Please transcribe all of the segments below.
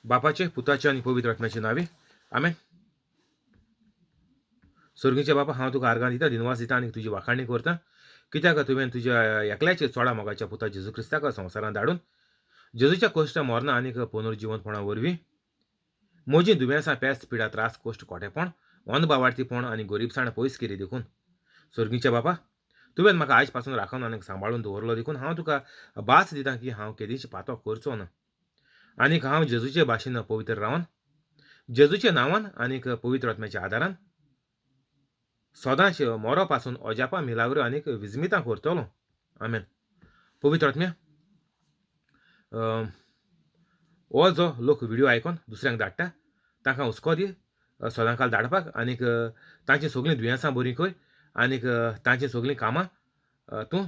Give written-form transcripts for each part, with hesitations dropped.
बापाचे, पुताचे आनी पवित्र आत्म्याचे नांवे, आमेन. सर्गीचे बापा, हांव तुका आर्गां दिता, दिनवास दिता आनी तुजी वाखाणी करता, कित्याक तुवें तुज्या एकल्याचे चोडा मोगाच्या पुता जेजू क्रिस्ताक संवसारांत धाडून जेजूच्या कश्ट, मरणां आनी पुनर्जिवंतपणा वरवीं म्हजीं दुयेंसां, पेस्त, पिडा, त्रास, कश्ट, कोटेपण, अनबावार्थीपण आनी गरिबसाण पयस केली देखून. सर्गीच्या बापा, तुवें म्हाका आयज पासून राखून आनी सांबाळून दवरलो देखून हांव तुका भास दिता की हांव केदींच पातो करचो ना आनीक हांव जेजूचे भाशेन पवित्र रावन जेजूच्या नांवान आनीक पवित्र आत्म्याच्या आदारान सदांच मोरो पासून अजापां, मिलाग्रो आनीक विजमितां करतलो. आमेन. पवित्र आत्म्या, हो जो लोक व्हिडियो आयकोन दुसऱ्यांक धाडटा तांकां हुस्को दी सदांकाल धाडपाक आनीक तांचीं सगळीं दुयेंसां बरीं कर आनीक तांचीं सगळीं कामां तूं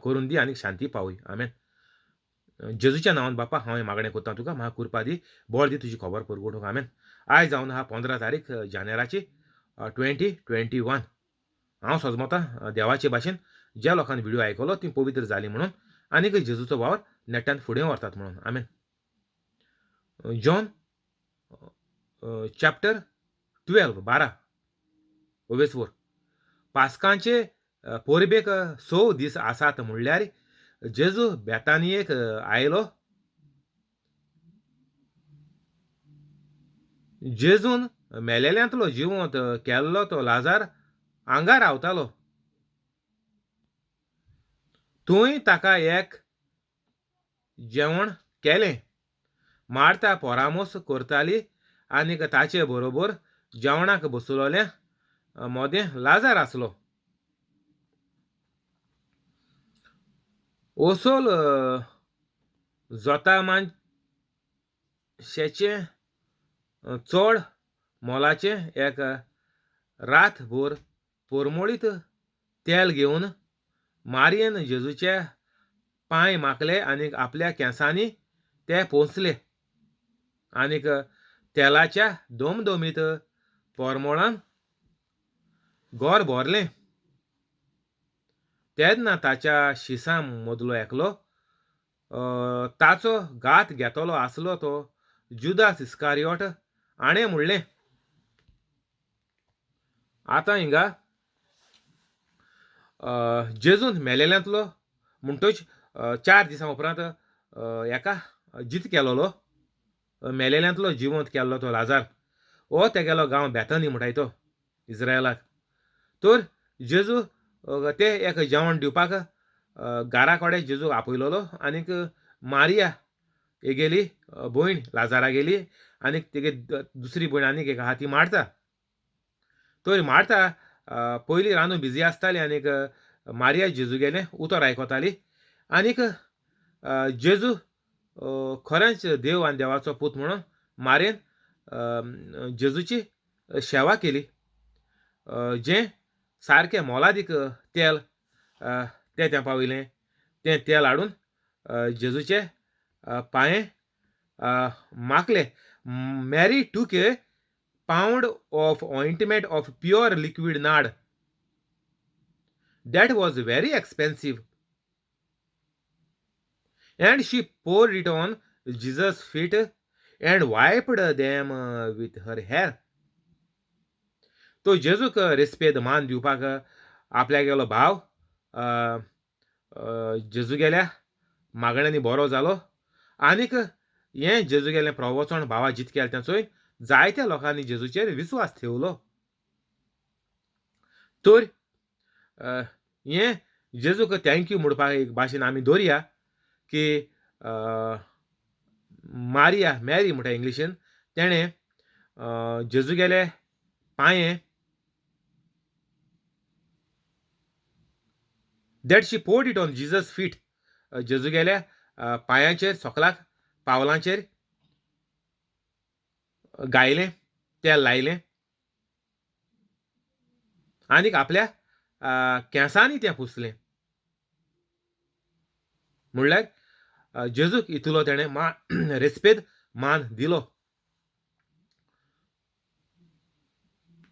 करून दी आनीक शांती पावय. आमेन. जेजूच्या नांवान बापा हांव हें मागणें करता तुका, म्हाका कृपा दी, बळ दी तुजी खबर परगटूंक. आमेन. आयज जावन आहा 15 तारीख जानेराची 2021. हांव सजमतां देवाचे भाशेन ज्या लोकांनी व्हिडियो आयकलो ती पवित्र जाली म्हणून आनीक जेजूचो वावर नेटान फुडें व्हरतात म्हणून. आमेन. John chapter 12, 12 Owais 4. पास्कांचे पोरबेक 6 दीस आसात म्हणल्यार जेजू बेतानियेक आयलो. जेजून मेलेल्यांतलो जिवंत केल्लो तो लाजार हांगा रावतालो. थंय ताका एक जेवण केलें. मार्ता परामोस करताली आनीक ताचे बरोबर जेवणाक बसलोल्या मोदें लाजार आसलो. ओसोल जोता मानशेचें चड मोलाचें एक रातभर परमळीत तेल घेवन मारयेन जेजूचे पांय माखले आनीक आपल्या केंसांनी ते पोंसले आनीक तेलाच्या दमदमीत परमळान घर भरलें. तेन्ना ताच्या शिसां मदलो एकलो ताचो घात घेतलो आसलो तो जुदास इस्कारियोट हाणें म्हणलें. आतां हिंगा जेजून मेलेल्यांतलो म्हणटच 4 दिसां उपरांत एका जीत केलोलो मेलेल्यांतलो जिवंत केल्लो तो लाजार, हो तेगेलो गांव बेथनी म्हणटाय तो इस्रायलाक. तर जेजू ते एक जेवण दिवपाक घरा कडेन जेजूक आपयलोलो आनीक मारिया हेगेली भयण लाजारा गेली आनीक तेगे दुसरी भयण आनीक एक आहा ती मार्ता. तर मार्ता पयलीं रांदून बिजी आसताली आनीक मारिया जेजू गेलें उतर आयकताली आनीक जेजू खरेंच देव आनी देवाचो पूत म्हणून मारयेन जेजूची सेवा केली. जें सारकें मोलादीक तेल तें तें पावयलें, तें तेल हाडून जेजूचे पांये माखले. Mary took a pound of ointment of pure liquid nard that was very expensive and she poured it on Jesus' feet and wiped them with her hair. तो जेजूक रेस्पेद मान दिवपाक आपल्याक गेलो भाव जेजू गेल्या मागण्यांनी बरो जालो आनीक हें जेजू गेलें प्रवचन भावा जित केलें तें चोय जायत्या लोकांनी जेजूचेर विस्वास ठेवलो. तर हें जेजूक thank you म्हणपाक एक भाशेन आमी दवरया की मारिया मॅरी म्हणटा इंग्लिशीन तेणें जेजू गेले पांये that she poured it on Jesus feet, जेजू गेल्या पांयांचेर सोकलाक पावलांचेर गायलें, तेल लायलें आनीक आपल्या केंसांनी तें पुसलें. म्हणल्यार जेजूक इतलो तेणें रेस्पेद मान दिलो.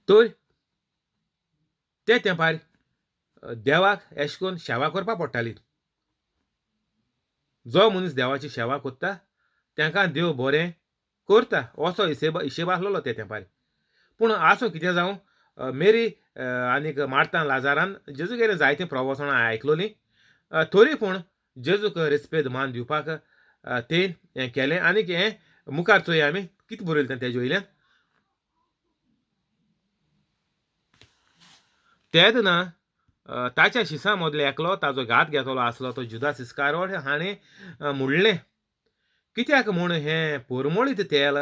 तर ते तेंपार देवाक एश करून सेवा करपाक पडटाली. जो मनीस देवाची सेवा करता तांकां देव बरें करता असो हिशेब हिशेब आसलेलो ते तेंपार. पूण आसूं कितें जावं, मेरी आनीक मार्तान लाजारान जेजूगेलें जायतीं प्रवचनां आयकलोलीं, तरी पूण जेजूक रेस्पेद मान दिवपाक तें हें केलें. आनीक हें मुखार चोया आमी कितें बरयलें तें तेजे वयल्यान. तेन्ना ताच्या शिसां मदलो एकलो ताजो घात घेतलो आसलो तो जुदास इस्कारोट हाणें म्हणलें, कित्याक म्हूण हें परमळीत तेल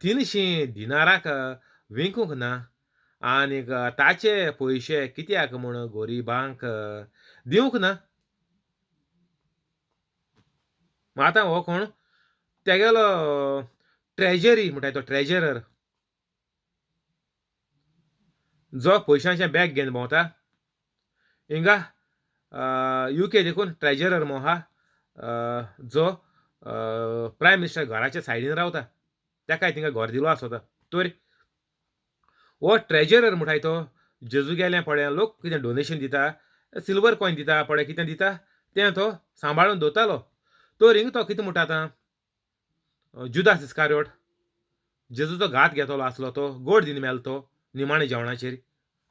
300 दिनाराक विकूंक ना आनीक ताचे पयशे कित्याक म्हूण गरिबांक दिवंक ना? आतां हो कोण तेगेलो ट्रेजरी म्हणटा तो ट्रेजरर, जो पयशांचें बॅग घेवन भोंवता हिंगा युके देखून ट्रेजरर म्हूण आहा, जो प्रायम मिनिस्टर घराच्या सायडीन रावता, ताकाय थिंगा घर दिलो आसता. तर हो ट्रेजरर म्हणटाय तो जेजू गेले पळय लोक कितें डोनेशन दिता, सिल्वर कॉयन दिता पळय कितें दिता तें तो सांबाळून दवरतालो. तर हिंगा तो कितें म्हणटा आतां, जुदास इस्कारियोट जेजूचो घात घेतलो आसलो तो गोड दिन मेलो तो निमाणे जेवणाचेर,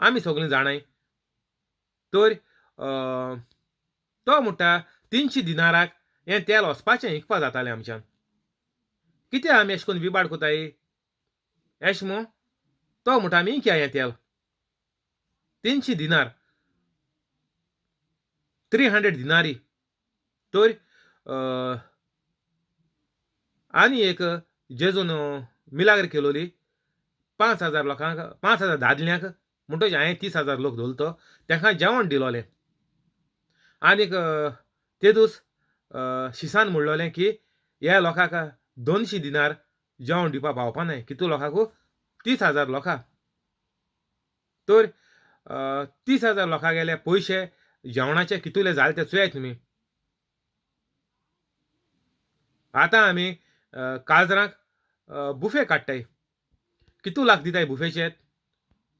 आमी सगळीं जाणाय. तर तो म्हणटा 300 दिनाराक हें तेल वचपाचें विकपा जातालें आमच्यान, कित्याक आमी अशें करून विबाड कोताय एश मू? तो म्हणटा आमी इकया हें तेल 300 दिनार, 300 दिनारी. तर आनी एक जेजून मिलाग्र केलोली 5000 लोकांक, 5000 दादल्यांक, म्हणटच हांवें 30,000 लोक दवरलो तांकां जेवण दिलोलें. आनीक तेदूस शिसान म्हणलोलें की ह्या लोकांक 200 दिनार जेवण दिवपाक पावपा नाय, कितू लोकांक 30,000 लोकां. तर 30,000 लोकां गेले पयशे जेवणाचे कितुले जाले ते चोयात तुमी. आतां आमी काजरांक बुफे काडटाय, कितू लाख दिताय बुफेचे,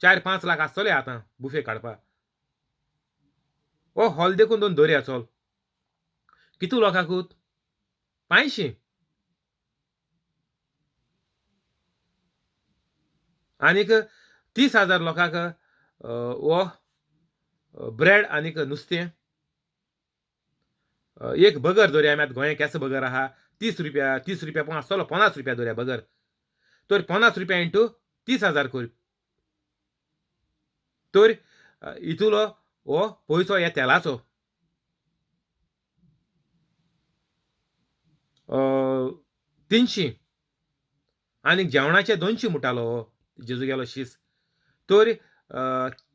4-5 लाख आसतले आतां बुफे काडपाक. हो हॉल देखून दोन दर्या चल कितू लोकांकूत 500. आनीक 30,000 लोकांक हो ब्रेड आनीक नुस्तें, एक बगर दवरया आमी आतां गोंयांत केसो बगर आहा 30 रुपया, 30 रुपया पूण आसतलो 50 रुपया दवरया बगर, तर 50 रुपया इंटू 30,000 कर, तर इतुलो हो पयसो ह्या तेलाचो. 300 आनी जेवणाचे 200 म्हणटालो हो जेजू गेलो शीस. तर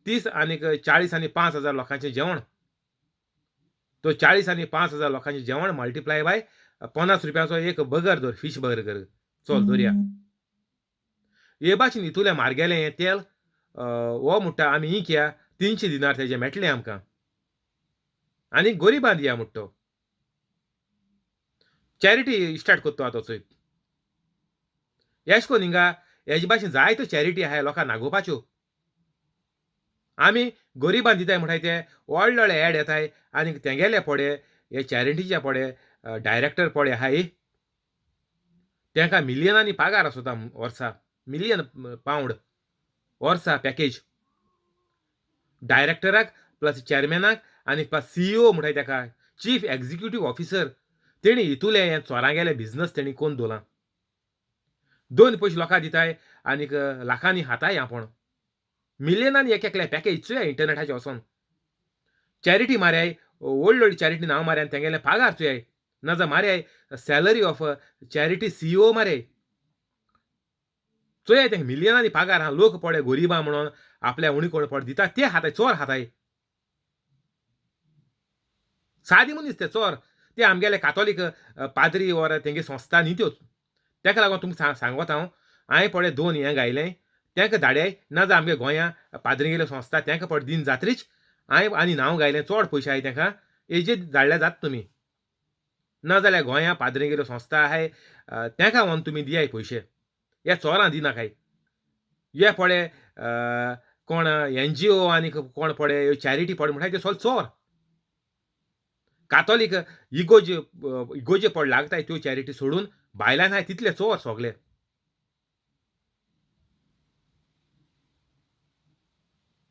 30 आनीक 40 आनी 5,000 लोकांचें जेवण, तो 40 आनी 5,000 लोकांचें जेवण मल्टिप्लाय बाय 50 रुपयांचो एक बगर दवर, फीश बर्गर चल दवरया. हे भाशेन इतुलें मारगेलें हें तेल हो म्हणटा आमी इकया 300 दिनार तेजें मेळटलें आमकां आनी गरिबां दिया म्हणटा तो. चॅरिटी स्टार्ट करता आतां चोय एश कोन हिंगा हेजे भाशेन जायत्यो चॅरिटी आहाय लोकांक नागोवपाच्यो. आमी गरिबां दिताय म्हणटाय ते व्हडले व्हडले एड येताय आनी तेंगेले पडे हे चॅरिटीचे पडे डायरेक्टर पडे आहाय तेंकां मिलियनांनी पागार आसता वर्सा, मिलियन पावंड वर्सा पॅकेज डायरेक्टराक प्लस चॅरमॅनाक आनी प्लस सीईओ म्हणटाय तेका, चीफ एक्झिक्युटीव ऑफिसर. तेणी हितूले हें चोरांगेले बिजनस तेणी कोन्न दवरलां. 2 पयशे लोकांक दिताय आनीक लाखांनी हाताय आपूण, मिलियनांनी एक एकले पॅकेज चोया इंटरनेटाचेर वचोन. चॅरिटी मारयाय, व्हडली व्हडली चॅरिटी नांव मारयाय आनी तेंगेले पागार चोयाय, नाजाल्यार मारयाय सॅलरी ऑफ चॅरिटी सीईओ मारयाय चोयाय तेंका मिलियनांनी पागार आहा. लोक पळय गरिबां म्हणून आपल्या उणी कोण पड दिता ते हाताय, चोर हाताय, सादी मनीस ते चोर. ते आमगेले कातोलीक पाद्री ओर तेंगे संस्था न्ही त्यो, तेका लागून तुमकां सांगत हांव, हांवें पळय 2 हें गायलें तेंका धाडयाय, नाजाल्यार आमगे गोंया पाद्रीगेल्यो संस्था तेंका पळय दिन जात्रीच हांवें आनी नांव गायलें चड पयशे आहाय तेंका हेजेर धाडल्यार जाता तुमी, नाजाल्यार गोंया पाद्रीगेल्यो संस्था आहाय तेंका व्हरून तुमी दियाय पयशे, ह्या चोरां दिनाकाय. हे पळय कोण एनजीओ आनी कोण पळय चॅरिटी पळय म्हणटाय ते सगळे चोर. कातोलीक इगोजे पड लागताय त्यो चॅरिटी सोडून भायल्यान आहाय तितले चोर सोगले.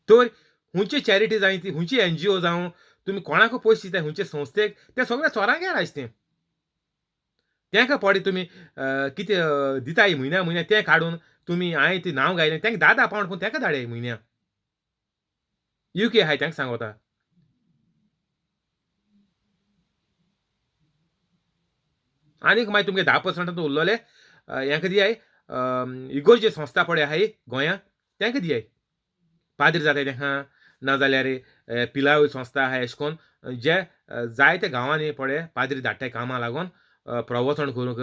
तर हुंयची चॅरिटी जाय ती, हुंयची एनजीओ जावं, तुमी कोणाकूय पयशे दिताय हुंयचे संस्थेक, ते सगळे चोरांगेर आयज तें. तेंका पडे तुमी कितें दिताय म्हयन्या म्हयन्या तें काडून तुमी हांवें ती नांव गायलें तेंका धा धा पावंड पूण तेंका धाडे म्हयन्या. युके आहाय तेंका सांगोता. आनीक मागीर तुमगे 10% उरलोले हेंका दियाय, इगोर्जे संस्था पळय आहाय गोंया तेंका दियाय. पाद्री जाताय तेंका, नाजाल्यार पिलावळ संस्था आहाय अशें करून जे जायते गांवांनी पळय पाद्री धाडटाय कामां लागून प्रवचन करूंक.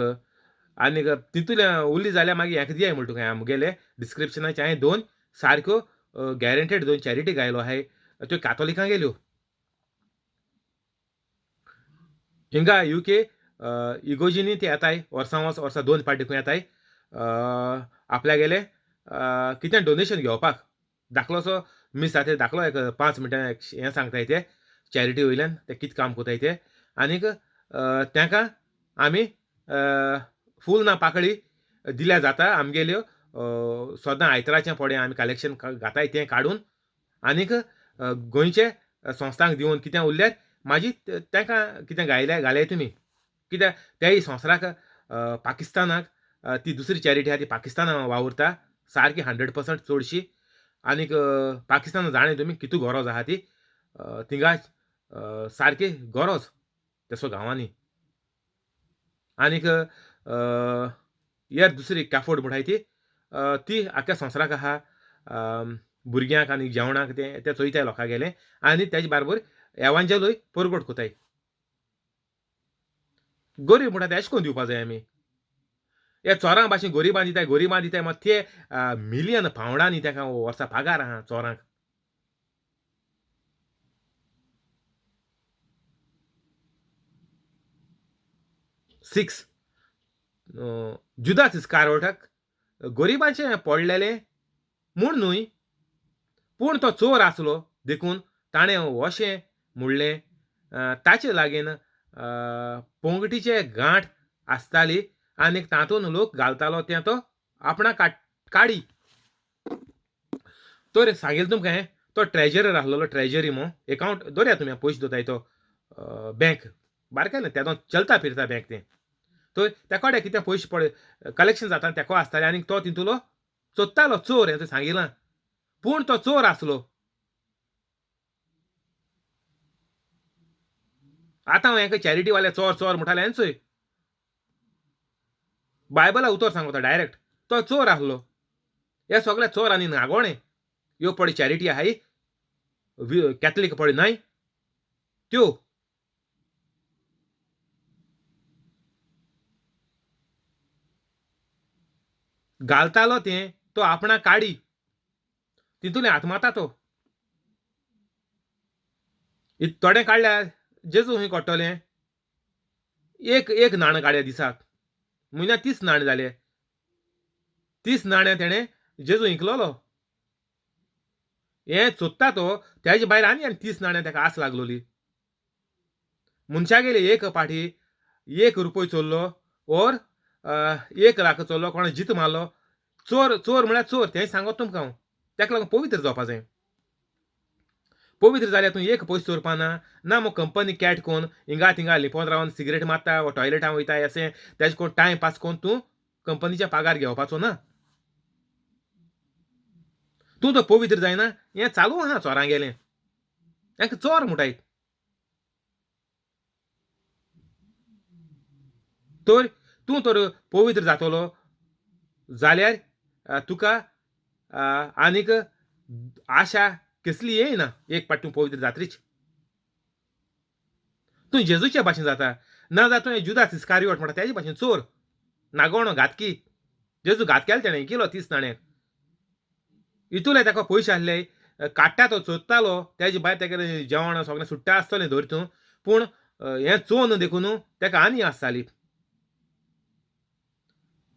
आनीक तितूंतल्यान उरली जाल्यार मागीर हेका दियाय म्हणटा तुका. म्हगेले डिस्क्रिप्शनाचे हांवें दोन सारक्यो गॅरंटेड दोन चॅरिटी गायलो आहाय, त्यो कातोलिकां गेल्यो. हिंगा युके इगोजिनी ते येताय वर्सां वर्स, वर्सां दोन फावटी खंय येताय आपल्यागेले कितें डोनेशन घेवपाक. धाकलोसो मीस जाता, धाकलो एक 5 मिनटां हें सांगताय ते चॅरिटी वयल्यान ते कितें काम कोताय ते. आनीक तेंकां आमी फूल ना पाकळी दिल्या जाता आमगेल्यो सदां आयतराचें पडे आमी कलेक्शन घाताय तें काडून आनीक गोंयचे संस्थांक दिवन कितें उरल्यार मागीर तेंकां कितें गायल्या घालय तुमी. कित्याक तेय संवसाराक पाकिस्तानाक ती दुसरी चॅरिटी आहा ती पाकिस्तानाक वावुरता सारकी 100% चडशी. आनीक पाकिस्ताना जाणें तुमी कितू गरज आहा ती, थिंगा सारकी गरज तेसो गांवांनी. आनीक यार दुसरी कॅफोर्ड म्हणटाय ती, ती आख्ख्या संवसाराक आहा भुरग्यांक आनी जेवणाक तें ते चोयताय लोकां गेले आनी तेजे बारबर एवांजेलूय परगट कोताय. गरीब म्हणटा ते अशें करून दिवपा जाय आमी. हे चोरां भाशेन गरिबां दिताय गरिबां दिताय, मात ते मिलियन पावंडांनी तेका वर्सा पगार आहा चोरांक. सिक्स जुदास इस्कारोटाक गरिबांचें पडलेलें म्हूण न्हय, पूण तो चोर आसलो देखून ताणें अशें म्हणलें. ताचे लागीं पोंगटीचे गांठ आसताली आनी तातूंत लोक घालतालो तें तो आपणा काडी. तर सांगेल तुमकां हें, तो ट्रेजरर आसलेलो, ट्रेजरी मो एकावंट दवरया तुमी पयशे दवरताय तो बँक बारकेलें तेदो चलता फिरता बँक तें. तर त्या कडेन कितें पयशे पळय कलेक्शन जाता तेको आसतालें आनी तो तितूलो चोत्तालो चोर हें सांगिलां, पूण तो चोर आसलो. आतां हांव हेका चॅरिटी वाले चोर चोर म्हणटाले हें चोय बायबला उतर सांगता डायरेक्ट, तो चोर आसलो. हे सगळे चोर आनी नागोणे ह्यो पळय चॅरिटी आहाय कॅथलीक पळय न्हय त्यो. घालतालो तें तो आपणा काडी तितूंतलें आत्माता तो थोडें काडल्यार जेजू खंय कोट्टलें. एक एक नाणें काडया दिसाक, म्हयन्याक 30 नाणें जाले, 30 नाण्यां तेणें जेजू इंकलोलो. हें चोत्ता तो तेजे भायर आनी आनी 30 नाण्यां तेका आस लागलोली. मनशागेले एक पाटी 1 रुपय चोरलो ओर 1 लाख चोरलो, कोणें जीत मारलो. चोर चोर म्हळ्यार चोर, तें सांगत तुमकां हांव. तेका लागून पवित्र जावपा जाय. पवित्र जाल्यार तूं एक पयशे चोरपा ना, ना मग कंपनी कॅट कोन हिंगा थिंगा लिपोन रावन सिगरेट मारता वा टॉयलेटां वयता अशें तेजे कोण टायम पास कोन तूं कंपनीच्या पगार घेवपाचो ना. तूं तो पवित्र जायना हें चालू आहा चोरां गेलें, हेका चोर म्हणटाय. तर तूं तर पवित्र जातलो जाल्यार तुका आनीक आशा कसली येयना. एक पाट तूं पवित्र जात्रीच तूं जेजूचे भाशेन जाता, ना जाल्यार तुवें जुदास इस्कारियोट म्हणटा तेजे भाशेन चोर नागोणो घातकी. जेजू घात केलो तेणें किलो 30 नाण्याक इतूले ताका पयशे आसले काडटा तो चोत्तालो तेजे भायर तेगेलें जेवण सगळें सुट्टा आसतलें धर तूं, पूण हें चोन देखून ताका आनी आसताली.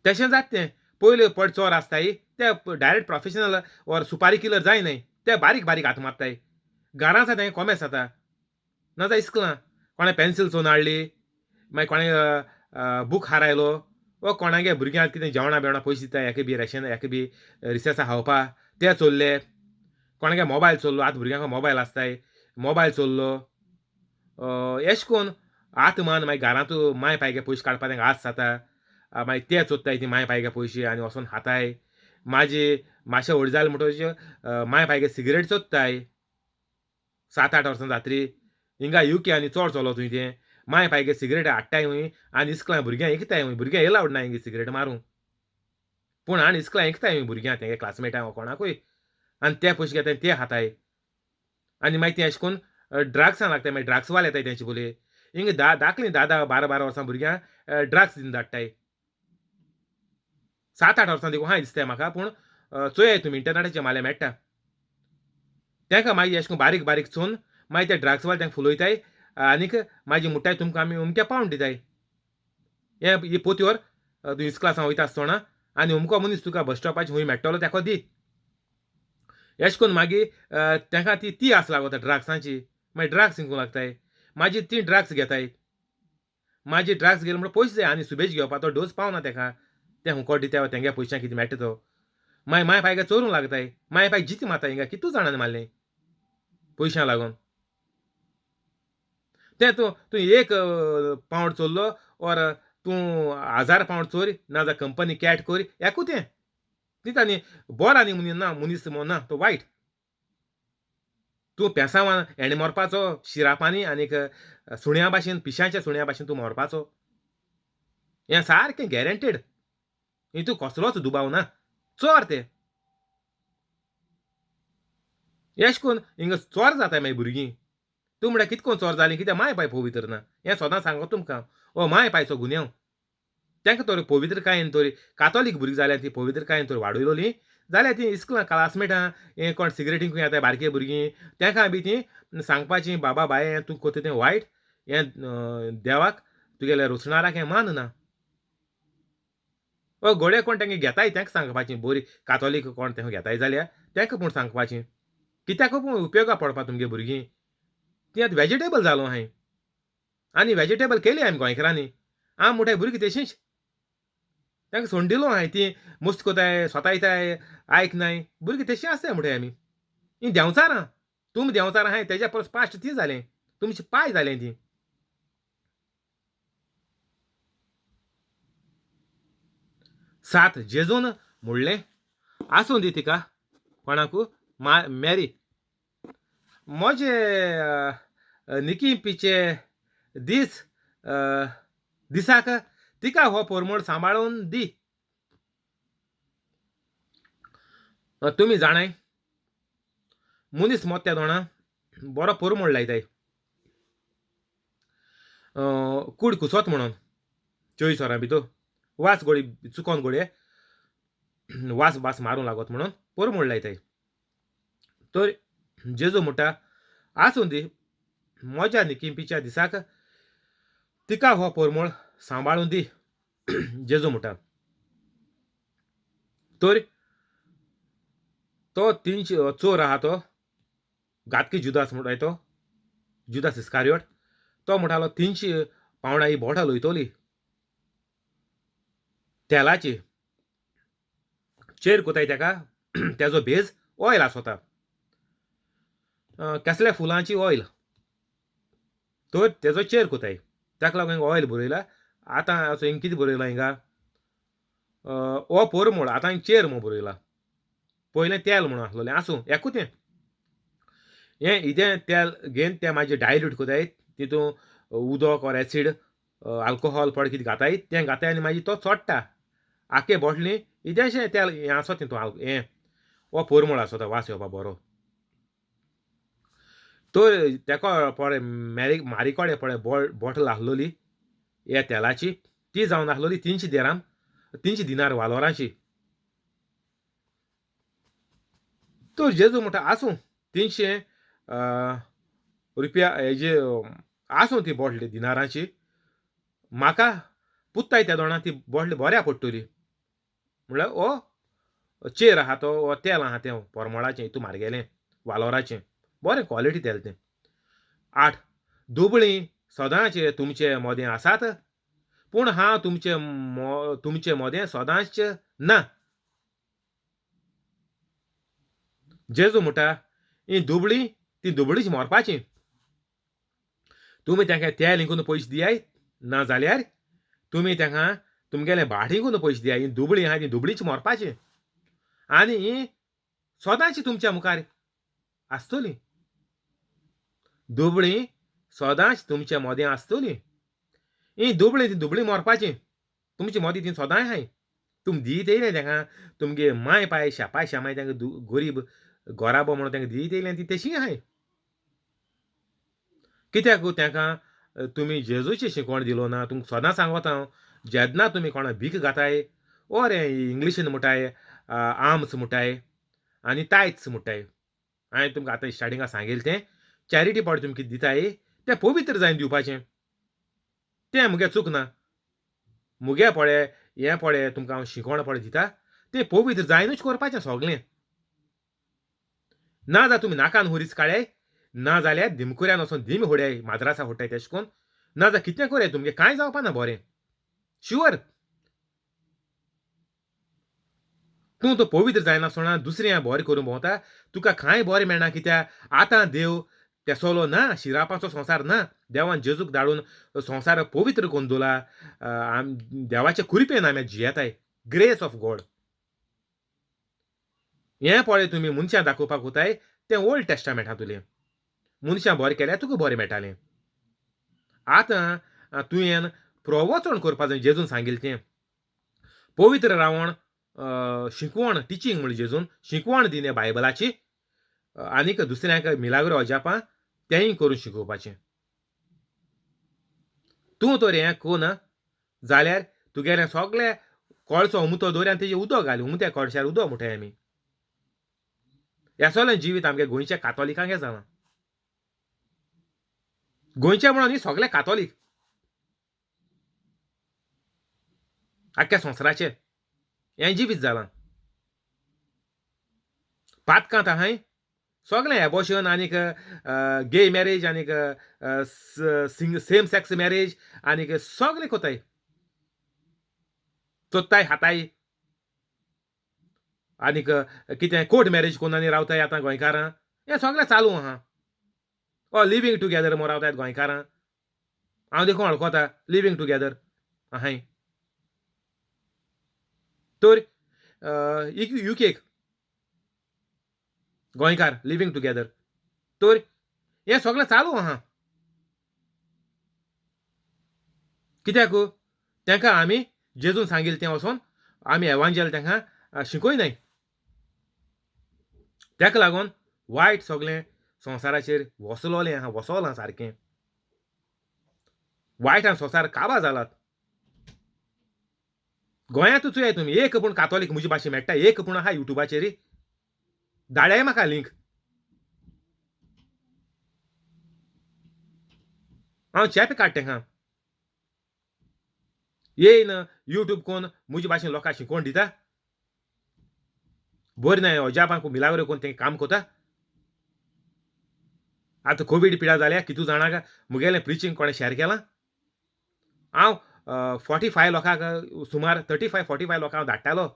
तशें जाता तें पयले पड चोर आसताय ते डायरेक्ट प्रोफेशनल ओर सुपारी किलर जाय न्हय, ते बारीक बारीक हात मारताय. घरां आसा तें कोमेस जाता ना जाल्यार इस्कलां कोणें पेन्सील चोवन हाडली, मागीर कोणें बूक हारायलो वो कोणागे भुरग्यांक कितें जेवणां बिवणां पयशे दिता हेका बी रेशन हेका बी रिसेसा खावपा ते चोरले. कोणागे मोबायल चोरलो, आतां भुरग्यांक मोबायल आसताय, मोबायल चोरलो. एशें कोन्न आतां मान मागीर घरांत माय पायगे पयशे काडपा तेंका आस जाता, मागीर ते चोरताय ती माय पायगे पयशे आनी वचोन खाताय. माजी मातशें व्हड जालें म्हणटकच माय पायगे सिगरेट चोरताय 7-8 वर्सां जातरी. हिंगा युके आनी चोड चलो थंय तें माय पायगे सिगरेट हाडटाय हूंय आनी इस्कलां भुरग्यांक इकताय हूंय. भुरग्यांक एलावड ना हिंगा सिगरेट मारूंक, पूण आनी इस्कलां इकताय हूंय भुरग्यांक तेंगे क्लासमेटांक कोणाकूय, आनी ते पयशे घेताय ते खाताय. आनी मागीर तें अशें करून ड्रग्सां लागताय, मागीर ड्रग्सवाले येताय तेंचे बोले. हिंगा धाकलीं 10-10, 12-12 वर्सां भुरग्यांक ड्रग्स दिवन धाडटाय. 7-8 वर्सां देखून हांव दिसताय म्हाका, पूण चोयाय तुमी इंटरनेटाचेर माले मेळटा. तेंका मागीर अशें करून बारीक बारीक चोवन मागीर ते ड्रग्सवाले तेंका फुलयताय आनीक मागीर मुट्टाय तुमकां आमी अमके पावंड दिताय, हे ही पोतयोर तूं इस्कलासां वयता आसतना आनी अमको मनीस तुका बस स्टॉपाचेर खूंय मेळटलो तेका दी. अशें करून मागीर तेंका ती ती आस लागता ड्रग्सांची, मागीर ड्रग्स विकूंक लागताय. मागीर ती ड्रग्स घेताय, मागीर ड्रग्स घेयले म्हणटा पयशे जाय आनी सुबेज घेवपा, तो डोस पावना तेका, तें हुंकोट दिताय तेंगे पयशांक कितें मेळटा तो. मागीर माय पायगे चोरूंक लागताय, माय पायक जिती मारता हिंगा कितू जाणांनी मारलें पयशां लागून. तें तूं तूं एक पावंड चोरलो ओर तूं 1000 पावंड चोर, नाजाल्यार कंपनी कॅट कोर, एकू तें ती आनी बरो आनी मनीस ना, मनीस ना तो वायट. तूं पेसांवान हेणें मरपाचो शिरापांनी आनीक सुण्या भाशेन, पिशांच्या सुण्या भाशेन तूं मरपाचो, हें सारकें गॅरंटेड, हितून कसलोच दुबाव ना. चोर ते एश कोन्न हिंगा चोर जाताय मागीर भुरगीं. तूं म्हळ्यार कितको चोर जालीं कित्याक माय पाय पवित्र ना, हें सदां सांगो तुमकां. ओ my पायचो गुन्यांव तेंका तर पवित्रकायेन तर कातोलीक भुरगीं जाल्यार ती पवित्रकायेन तर वाडयलोली जाल्यार ती इस्कलां क्लासमेटां हें कोण सिगरेटीक खंय येताय बारके भुरगीं तेंका बी तीं सांगपाचीं, बाबा बाये हें तूं कोत्ता तें वायट, हें देवाक तुगेल्या रोसणाराक हें मानना. ओ घोडे कोण तेंगे घेताय तेंका सांगपाचीं, बरी कातोलीक कोण तेंका घेताय जाल्यार तेंका पूण सांगपाचीं, कित्याक पूण उपयोगा पडपा तुमगे भुरगीं. ती आतां वेजिटेबल जालो हांवें आनी वेजिटेबल केली आमी गोंयकारांनी, आम मोठाय भुरगीं तशींच तांकां सोडून दिलो हांवें, ती मस्त कोताय स्वतायताय आयकनाय भुरगीं तशीं आसताय म्हणटाय आमी. हीं देंवचारां, तुमी देंवचारां आहाय तेज्या परस पाश्ट ती जालें, तुमचे पाय जालें ती. सात जेजून म्हणलें आसूं दी तिका, कोणाकू मॅरी, म्हजे निकी पिचे दीस दिसाक तिका हो पोरमोळ सांबाळून दी. तुमी जाणाय मनीस मोत्या दोणा बरो पोरमोळ लायताय कूड कुसत म्हणून 24 वरां भितर वास गोळी चुकोन गोळये वास बास मारूंक लागत म्हणून पोरमोळ लायताय. तर जेजू म्हणटा आसूं दी म्हज्या निकिंपीच्या दिसाक तिका हो पोरमोळ सांबाळून दी. जेजू म्हणटा. तर तो 300 चोर आहा तो घातकी जुदास म्हणटा तो जुदास इस्कारियोट, तो म्हणटालो 300 पावंडां ही बोटां लयतली तेलाची, चेर कोताय तेका तेजो भेज ऑयल आसता कसल्या फुलांची ऑयल, तर तेजो चेर कोताय, ताका लागून हिंगा ऑयल बरयला. आतां हिंगा कितें बरयलां हिंगा हो पोरमोळ, आतां हिंगा चेर म्हूण बरयला, पयलें तेल म्हणून आसलोलें. आसूं एकूच तें हें इदें तेल घेवन तें मागीर डायल्यूट कोताय, तितून उदक ऑर एसीड आल्कोहोल पड कितें घाताय तें घाताय आनी मागीर तो चोडटा आख्खे बॉटली इदेंशें तेल हें आसता तितून हें हो पोरमोळ आसता वास येवपा बरो. तर तेका पळय मॅरी मारी कडेन पळय बॉटल आसलोली ह्या तेलाची, ती जावन आसलोली 300 दिराम, 300 दिनार वालोराची. तर जेजू म्हणटा आसूं 300 रुपया हेजे आसूं ती बॉटली दिनाराची, म्हाका पुत्ताय त्या दोणा ती बॉटली बऱ्या पडटली. म्हणल्यार हो चेर आहा तो हो तेल आहा तें पोरमोळाचें, हितू मारगेलें वालोराचें बरें क्वॉलिटी तेल तें. 8 दुबळीं सदांच तुमचे मोदें आसात, पूण हांव तुमचे तुमचे मोदें सदांच ना. जेजू म्हणटा ही दुबळी ती दुबळीच मरपाची. तुमी तांकां तेल हिंकून पयशे दियाय, ना जाल्यार तुमी तांकां तुमगेलें भाट हिंकून पयशे दियाय. ही दुबळी आहा ती दुबळीच मरपाची आनी ही सदांच तुमच्या मुखार आसतली. दुबळी सदांच तुमच्या मदें आसतली. ही दुबळी ती दुबळी मरपाची. तुमचे मदीं ती सदांय आहाय. तुमी दीत येयलें तांकां तुमगे माय पाय शापाय शामाय तांकां गरीब गोराबो म्हणून तांकां दीत येयलें, ती तशीं आहाय. कित्याक तांकां तुमी जेजूची शिकवण दिलो ना. तुमकां सदां सांगता हांव, जेन्ना तुमी कोणा भीक घाताय ओर इंग्लिशीन म्हणटाय आर्म्स म्हणटाय आनी टायट्स म्हणटाय, हांवें तुमकां आतां स्टार्टिंगाक सांगिल्लें तें चॅरिटी पावट तुमी कितें दिताय तें पवित्र जायन दिवपाचें. तें मुगे चूक ना. मुगे पळय हें पळय तुमकां हांव शिकवण पळय दिता तें पवित्र जायनूच करपाचें सगळें. ना जाल्यार तुमी नाकान हुरीच काडय, ना जाल्यार दिमकुऱ्यान वचोन दिम होड्याय माद्रासा होडटाय तेशें कोन्न, ना जाल्यार कितें करया तुमगें कांय जावपा ना बरें शुअर. तूं तो पवित्र जायनासतना दुसऱ्यां बरें करूंक भोंवता, तुका कांय बरें मेळना. कित्याक आतां देव तेसोलो ना, शिरापाचो संवसार ना. देवान जेजूक धाडून संवसार पवित्र करून दवरला. देवाचे कृपेन आमी जियेताय, ग्रेस ऑफ गॉड. हें पळय तुमी मनशां दाखोवपाक वताय तें ओल्ड टेस्टामेंटांतुलें. मनशां बरें केल्यार तुका बरें मेळटालें. आतां तुवें प्रवचन करपा जाय. जेजून सांगिल्लें तें पवित्र रावण शिकवण टिचींग म्हणलें जेजून, शिकवण दिलें बायबलाची आनीक दुसऱ्यांक मिलाग्रो अजापां तेंय करून शिकोवपाचें. तूं तर हें कोना जाल्यार तुगेलें सगळें कोळसो उमथो दवर आनी तेजेर उदक घाल, उमथ्या कोळश्यार उदक म्हणटाय आमी. ह्या सगळें जिवीत आमगे गोंयच्या कातोलिकांक जालां. गोंयच्या म्हणून न्ही, सगळे कातोलीक आख्ख्या संवसाराचेर हें जिवीत जालां. पातकांत आहाय सगळें एबॉर्शन आनीक गे मॅरेज आनीक सेम सेक्स मॅरेज आनीक सगळें कोताय, चोत्ताय हाताय आनीक कितें कोर्ट मॅरेज कोन्न आनी रावताय आतां गोंयकारां. हें सगळें चालू आहा. ओ लिवींग टुगेदर म्हूण रावतात गोंयकारां. हांव देखून वळखता लिवींग टुगेदर आहाय. तर युकेक गोंयकार लिवींग टुगेदर, तर हें सगळें चालू आहा. कित्याक तांकां आमी जेजून सांगिल्लें तें वचोन आमी एवांजेल तांकां शिकय नाय. ताका लागून वायट सगळें संवसाराचेर वसलोलें आहा, वसोलां सारकें. वायटान संवसार काबा जालात. गोंयांतूच चोयाय तुमी, एक पूण कातोलीक म्हजे भाशेन मेळटा, एक पूण आहा युट्यूबाचेर, धाडाय म्हाका लिंक. हांव चेपे काडटा तेंकां. येयन युट्यूब कोन म्हजे भाशेन लोकांक शिकोवन दिता, बरें न्हय अजापांक मिलाग्रो कोन्न तें काम कोता. आतां कोवीड पिडा जाल्या कितू जाणांक मुगेलें प्रिचींग कोणें शेअर केलां. हांव 45 लोकांक सुमार 35-45 लोकांक हांव धाडटालो.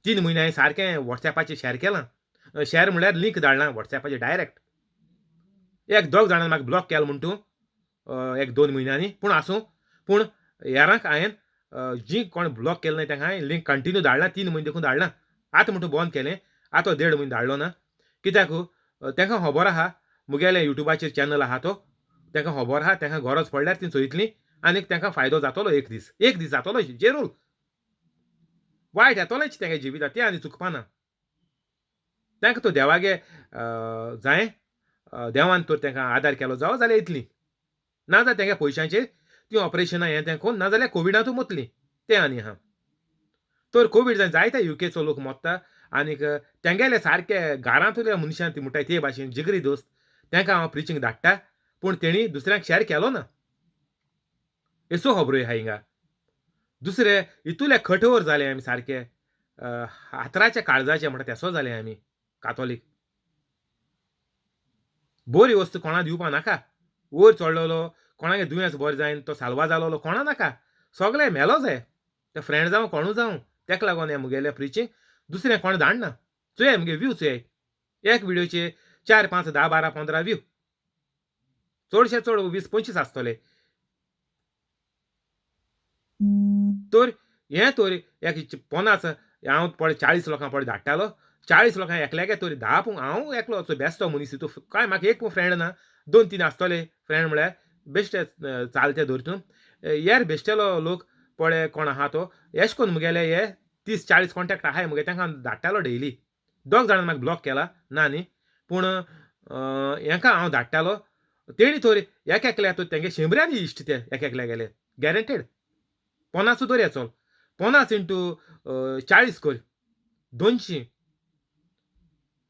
3 म्हयने हांवें सारकें वॉट्सॅपाचेर शेअर केलां. शेअर म्हणल्यार लिंक धाडलां वॉट्सॅपाचेर डायरेक्ट. एक दोग जाणांनी म्हाका ब्लॉक केलो म्हूण तूं 1-2 म्हयन्यांनी, पूण आसूं. पूण हेरांक हांवें जी कोण ब्लॉक केलें ना तांकां हांवें लिंक कंटिन्यू धाडलां, 3 म्हयने देखून धाडलां. आतां म्हणटू बंद केलें, आतां 1.5 म्हयने धाडलो ना. कित्याक तांकां खबर आहा मुगेलें युट्यूबाचेर चॅनल आहा तो, तांकां खबर आहा, तांकां गरज पडल्यार ती चोयतलीं आनीक तांकां फायदो जातलो. एक दीस, एक दीस जातलो जेरूल. वायट येतलेंच तेंगे जिवितांत, तें आनी चुकपाना. तांकां तो देवागे जाय, देवान तर तांकां आदार केलो जावं जाल्यार येतलीं, ना जाल्यार तेंगे पयशांचेर तीं ऑपरेशनां हें तें कोन्न, ना जाल्यार कोविडांतूय मोतलीं तें आनी आहा. तर कोवीड जाय जायते युकेचो लोक मोत्ता आनीक तेंगेले सारके घरांतल्या मनशान ती म्हणटाय ते भाशेन जिगरी दोस्त, तांकां हांव प्रिचींग धाडटा, पूण तेणी दुसऱ्यांक शेअर केलो ना. येसो खबरो आहा हिंगा. दुसरे इतुले कठोर जाले आमी सारके, हातराच्या काळजाचे म्हणटा तेसो जाले आमी कातोलीक. बरी वस्तू कोणा दिवपा नाका. वयर चडलेलो कोणागे दुयेंस बरें जायन तो साल्वा जालोलो कोणा नाका. सगळे मेलो जाय ते फ्रेंड जावं कोणू जावं तेका लागून हें मुगेलें प्रिचींग दुसरें कोण धाडना. चोया मुगे व्यू चोयाय, एक व्हिडियोचे 4 5 10 12 15 व्यू, चडशे चड 20 25 आसतले. तर हें तर एक 50 हांव पळय 40 लोकांक पळय धाडटालो, 40 लोकांक एकल्यागे तरी 10 पूण हांव एकलो बेस्तो मनीस तितू कांय म्हाका एक फ्रेंड ना, 2 3 आसतले फ्रेंड म्हळ्यार बेश्टे चालते धरतून यार बेश्टेलो लोक पळय कोण आहा तो एश कोन्न मुगेले हे 30 40 कॉन्टेक्ट आहाय मुगे, तांकां हांव धाडटालो डेली. 2 जाणांनी म्हाका ब्लॉक केला ना न्ही, पूण हेंका हांव धाडटालो तेणी तर एक एकल्या तर तेंगे शंबरांनी इश्ट ते एक एकल्या गेले गॅरंटेड. 50 दर चल, 50 इंटू 40 कर 200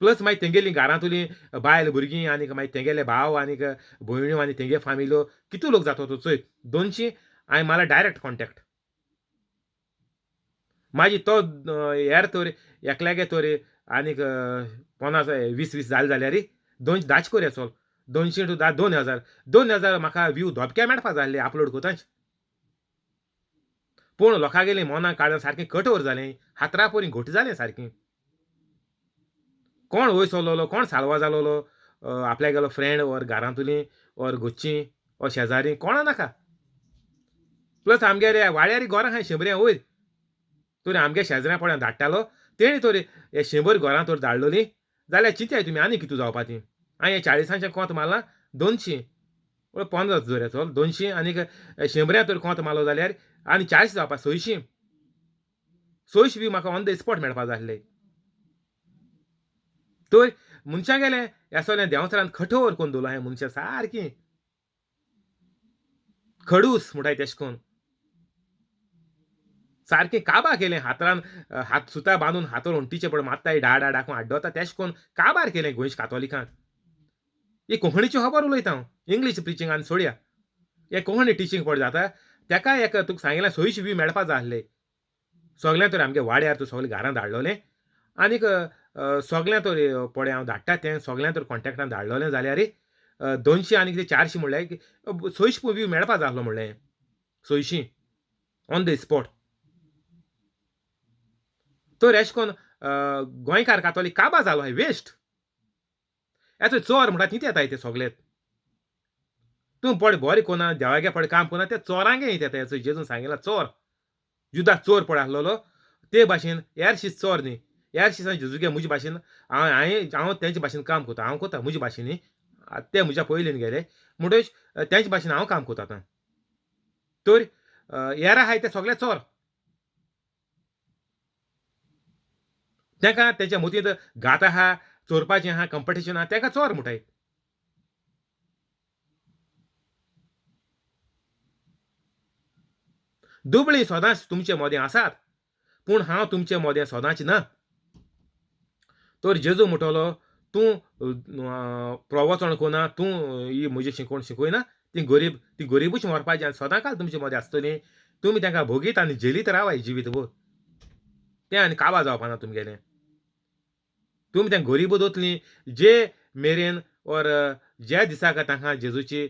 प्लस मागीर तेंगेली घरांतली बायल भुरगीं आनीक मागीर तेंगेले भाव आनीक भयण्यो आनी तेंगे फामिल्यो कितू लोक जाता तो चोय 200 हांवें मला डायरेक्ट कॉन्टेक्ट. मागीर तो हेर तर एकल्यागे तर आनीक 50 20 20 जाले जाल्यार 210 कोया चल 200 टू 10 2000 2000 म्हाका व्यू धपक्या मेळपा जाल्ले अपलोड कोताच. पूण लोकांगेलीं मनां काडून सारकें कठोर जालें, हातरा परी घट जालें सारकें. कोण वयर सरलोलो कोण साल्वा जालोलो आपल्यागेलो फ्रेंड ओर घरांतुली ओर घोच्ची ओर शेजारी कोणा नाका. प्लस आमगेले वाड्यारी घरां आहाय 100 वयर, तर आमगे शेजऱ्या पळय धाडटालो तेणी तर हे 100 घरां तर धाडलोली जाल्यार चिंताय तुमी आनी कितू जावपा ती. हांवें 40 कोंत मारलां 200 15 दर चल 200 आनीक 100 तर कोंत मारलो जाल्यार आनी 400 जावपा 600 600 बी म्हाका ऑन the spot मेळपा जाय आसले. तर मनशां गेले ह्या सगळें देंवचारान कठोर कोन्न दवरलां हें मनशां सारकीं खडूस म्हणटाय तेश कोन्न सारकें काबार केलें. हातान हात सुतां बांदून हातार वण्टीचे पळय मात्ताय डा डा डाकून आड्डोता तेश कोन्न काबार केलें गोंयच्या कातोलिकांक. ही कोंकणीची खबर उलयता हांव, इंग्लीश प्रिचींग आनी सोडया. हे कोंकणी टिचींग पळय जाता तेका एक तुका सांगिल्लें 600 व्यू मेळपा जाय आसले. सगळें तर आमगे वाड्यार तूं सगळें घरां धाडलोलें आनीक सगळें तर पळय हांव धाडटा तें सगळें तर कॉन्टेक्टान धाडलोलें जाल्यार 200 आनी कितें 400 म्हणल्यार 600 व्यू मेळपा जाय आसलो म्हणलें 600 ऑन the spot. तर एशें कोन्न गोंयकार कातोलीक काबार जालो हाय वेस्ट. येचो चोर म्हणटा तितूं येताय ते सगळे. तूं पळय बरें कोना देवागे पळय काम कोना ते चोरांगे येता. येचो जेजून सांगिल्ला चोर जुदा चोर पळय आसलेलो ते भाशेन हेरशीं चोर न्ही, हेरशीं जेजूगे म्हजे भाशेन हांवें हांव तेंचे भाशेन काम करता, हांव करता म्हजे भाशेन न्ही, ते म्हज्या पयलीन गेले म्हणटच तेंचे भाशेन हांव काम करता आतां. तर हेर आहाय ते सगळे चोर, तेका तेच्या मतींत घात आहा, चोरपाचें आहा, कंपिटिशन आहा, तेका चोर म्हणटाय. दुबळीं सदांच तुमचे मदें आसात पूण हांव तुमचे मदें सदांच ना. तर जेजू म्हणटलो तूं प्रवचन कोना, तूं ही म्हजी शिकोवण शिकयना, ती गरीब ती गरिबूच मरपाची आनी सदां काल तुमचे मदें आसतली, तुमी तांकां भोगीत आनी झेलीत रावाय जिवीत भर, तें आनी काबार जावपा ना तुमगेलें. तुमी तें गरीब दवरतलीं जे मेरेन ओर ज्या दिसाक तांकां जेजूची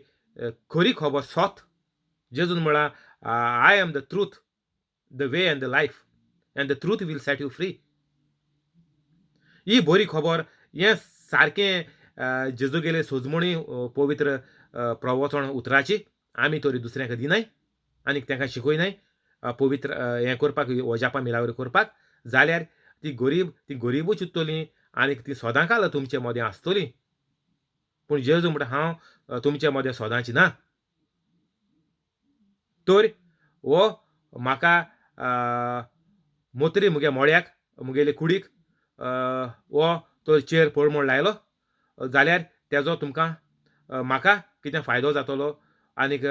खरी खबर सोत. जेजून म्हळां I am the truth, the way and the life and the truth will set you free. ही बरी खबर हें सारकें जेजू गेले सोजमणी पवित्र प्रवचन उतराची आमी तरी दुसऱ्यांक दिनाय आनी तांकां शिकयनाय पवित्र हें करपाक वजापा मिलाग्र करपाक, जाल्यार ती गरीब ती गरिबूच उरतली आनी ती सदां काल तुमचे मदें आसतली. पूण जेजू म्हणटा हांव तुमचे मदें सदांच ना. तर हो म्हाका मोत्री मुगे मोड्याक मुगेले कुडीक हो तर चेर पळ म्हूण लायलो जाल्यार तेजो तुमकां म्हाका कितें फायदो जातलो आनीक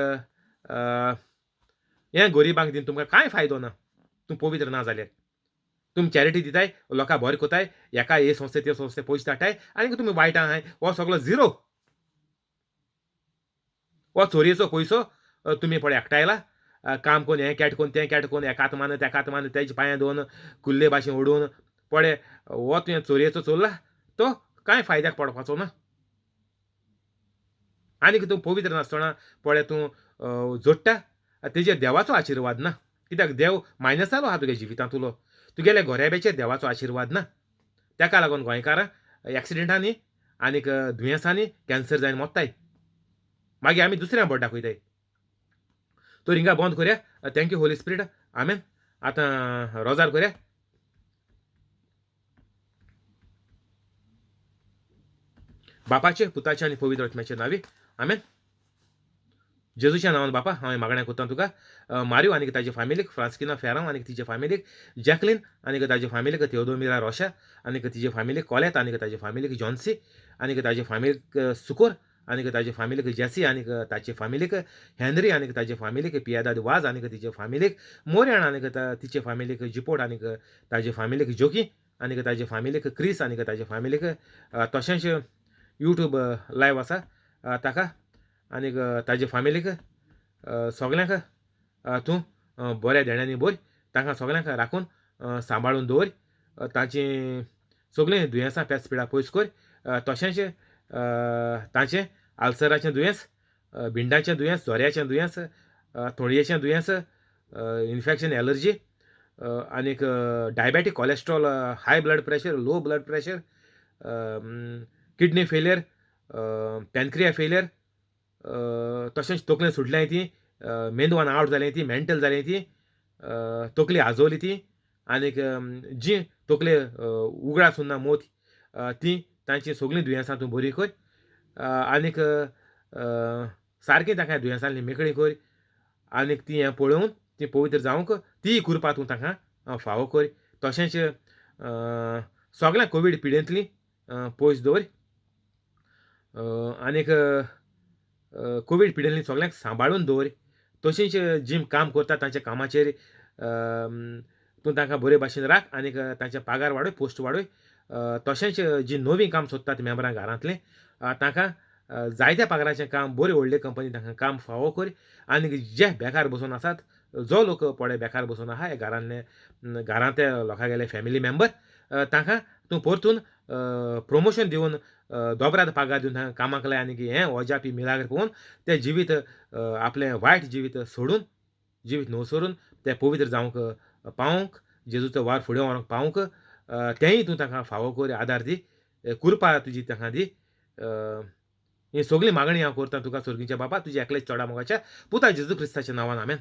हें गरिबांक दिवन तुमकां कांय फायदो ना. तूं पवित्र ना जाल्यार तुमी चॅरिटी दिताय, लोकां बरें कोताय, हेका हे संस्थे ते संस्थे पयशे धाडटाय आनी तुमी वायट आहाय, हो सगलो झिरो. हो चोरयेचो पयसो तुमी पळय एकठांयला काम कोन्न हें कॅट कोन्न तें कॅट कोन्न एकात मान तेकात मान तेजे पांयां दोन कुल्ले भाशेन ओडून पळय हो तुवें चोरयेचो चोरला तो कांय फायद्याक पडपाचो ना. आनीक तूं पवित्र नासतना पळय तूं जोडटा तेजेर देवाचो आशिर्वाद ना. कित्याक देव मायनस जालो आहा तुगे जिवितांतुलो, तुगेल्या घोरेब्याचेर देवाचो आशिर्वाद ना. ताका लागून गोंयकारां एक्सिडेंटांनी आनीक दुयेंसांनी कॅन्सर जावन मोत्ताय. मागीर आमी दुसऱ्या बोट दाखयताय. तर हिंगा बंद करया. Thank you Holy Spirit, आमेन. आतां रोजार करया. बापाचे, पुताचे आनी पवित्र आत्म्याचे नांवी, आमेन. जेजूच्या नांवान बापा हांव मागणें करता तुका, मारियो आनी ताजे फामिलीक, फ्रांस्किना फेरांव आनी तिचे फामिलीक, जॅकलीन आनी ताजे फामिलीक, तेओदोमिरा रोशा आनी तिजे फामिलीक, कॉलेत आनी ताजे फामिलीक, जॉन्सी आनी ताजे फामिलीक, सुकोर आनी ताजे फामिलीक, जेसी आनी ताचे फामिलीक, हेनरी आनी ताजे फामिलीक, पियादाद वाज आनी तिचे फामिलीक, मोरयाण आनी तिचे फामिलीक, जिपोट आनी ताजे फामिलीक, जोकी आनी ताजे फामिलीक, क्रीस आनी ताजे फामिलीक, तशेंच यूट्यूब लायव आसा ताका आनीक ताजे फामिलीक, सगल्यांक तूं बऱ्या देण्यांनी भर, तांकां सगल्यांक राखून सांबाळून दवर, तांची सगळीं दुयेंसां पेच पिडा पयस कर. तशेंच तांचें आल्सराचें दुयेंस, भिंडाचें दुयेंस, जोऱ्याचें दुयेंस, थोडयेचें दुयेंस, इन्फेक्शन, एलर्जी आनीक diabetic, cholesterol, high blood pressure, low blood pressure, kidney failure, pancreas failure, तशेंच तकलेन सुटल्याय ती, मेंदवान आवट जालें ती, मेंटल जालें ती, तकली आजवली ती, आनीक जी तकले उगडास उरना मोत ती, तांची सगळीं दुयेंसां तूं बरी कर आनीक सारकें तांकां दुयेंसांनी मेकळी कर आनीक ती हें पळोवन ती पवित्र जावंक ती कृपा तूं तांकां फावो कर. तशेंच सगळ्या कोवीड पिडेंतली पयस दवर आनीक कोवीड पिडेंतली सगळ्यांक सांबाळून दवर. तशेंच जी काम करता तांच्या कामाचेर तूं तांकां बरे भाशेन राख आनीक तांचे पागार वाडय, पोस्ट वाडय. तशेंच जी नवीं काम सोदतात मेंबरां घरांतलीं तांकां जायत्या पागाराचें काम, बरी व्हडली कंपनी तांकां काम फावो कर. आनीक जे बेकार बसून आसात, जो लोक पळय बेकार बसून आहा हे घरांतले, घरांतल्या लोकांगेले फॅमिली मेंबर, तांकां तूं परतून प्रोमोशन दिवन दोबराद पागार दिवन तांकां कामाक लाय आनीक हें अजापी मिलाग्र पळोवन तें जिवीत आपलें वायट जिवीत सोडून, जिवीत न्हू सोडून तें पवित्र जावंक पावोवंक, जेजूचो वार फुडें व्हरूंक पावोवंक तेंय तूं तांकां फावो कर, आदार दी, कृपा तुजी तांकां दी. ही सगळी मागणी हांव करता तुका सर्गीच्या बापा, तुज्या एकलेच चोडा मोगाच्या पुता जेजू क्रिस्ताच्या नांवान, आमेन.